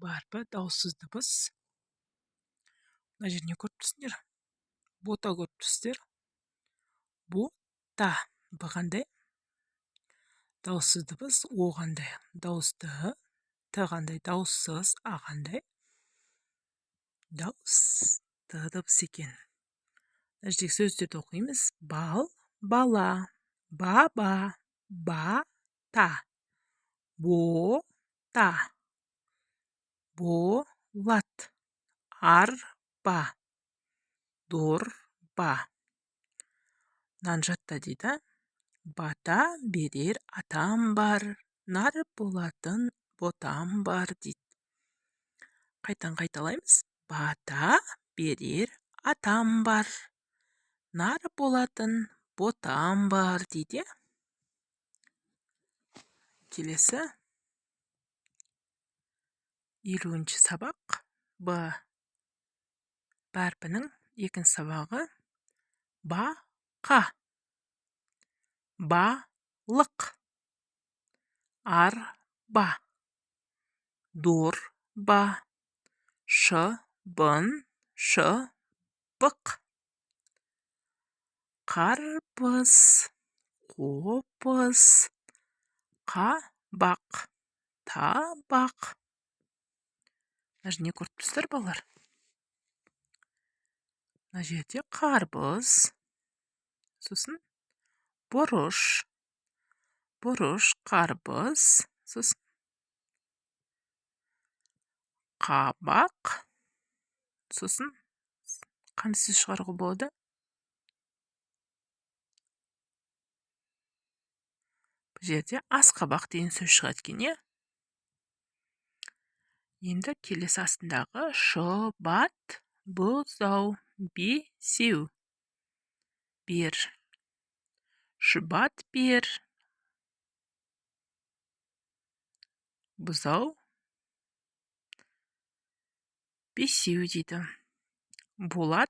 Б әрпі дауыссыз дыбыс. Мына жерде не көріп тұрсыңдар? Бота көріп тұрсыздар. Бота. Б қандай? Дауыссыз дыбыс. О қандай? Дауысты. Т қандай? Дауыссыз. А қандай? Дауысты дыбыс екен. Мына жердегі сөздерді оқимыз. Бал, бала, баба, бата, бота, болат, арба, дорба. Мынаны жатта дейді. Бата берер атам бар, нар болатын ботам бар дейді. Қайтадан қайталаймыз. Бата берер атам бар, нар болатын ботам бар дейді. Келесі 50-сабақ. Б Б әрпінің екінші сабағы. Бақа, балық, арба, дорба, шыбын, шыбық, қарбыз, қобыз, қабақ, табақ. Мына жерде не көріп тұрсыздар, балалар? Мына жерде қарбыз, сосын бұрыш, бұрыш, қарбыз, сосын қабақ, сосын қандай сөз шығаруға болады? Бұл жерде асқабақ деген сөз шығады екен, иә. Енді келесі астындағы шұбат бұзау бесеу бер, шұбат бер, бұзау бесеу дейді. Болат,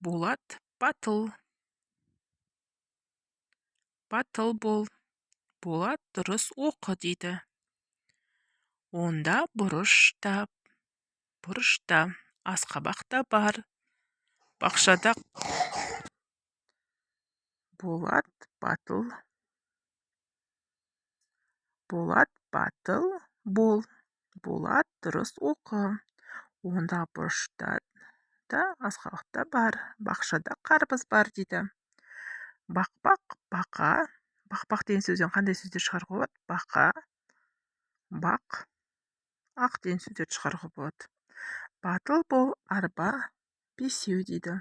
Болат батыл, батыл бол, Болат, дұрыс оқы дейді. Онда бұрыш та, бұрыш та, асқабақ та бар. Бақшада Болат батыл, Болат батыл бол, Болат, дұрыс оқы. Онда бұрышта да, асқабақ та бар, бақшада қарбыз бар дейді. Бақпақ, бақа. Бақпақ деген сөзден қандай сөздер шығаруға болады? Бақа, бақ, ақ деген сөздерді шығаруға болады. Батыл бол, арба бесеу дейді.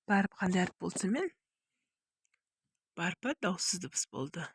Б әрпі қандай әріп болды сонымен? Б әрпі дауыссыз дыбыс болды.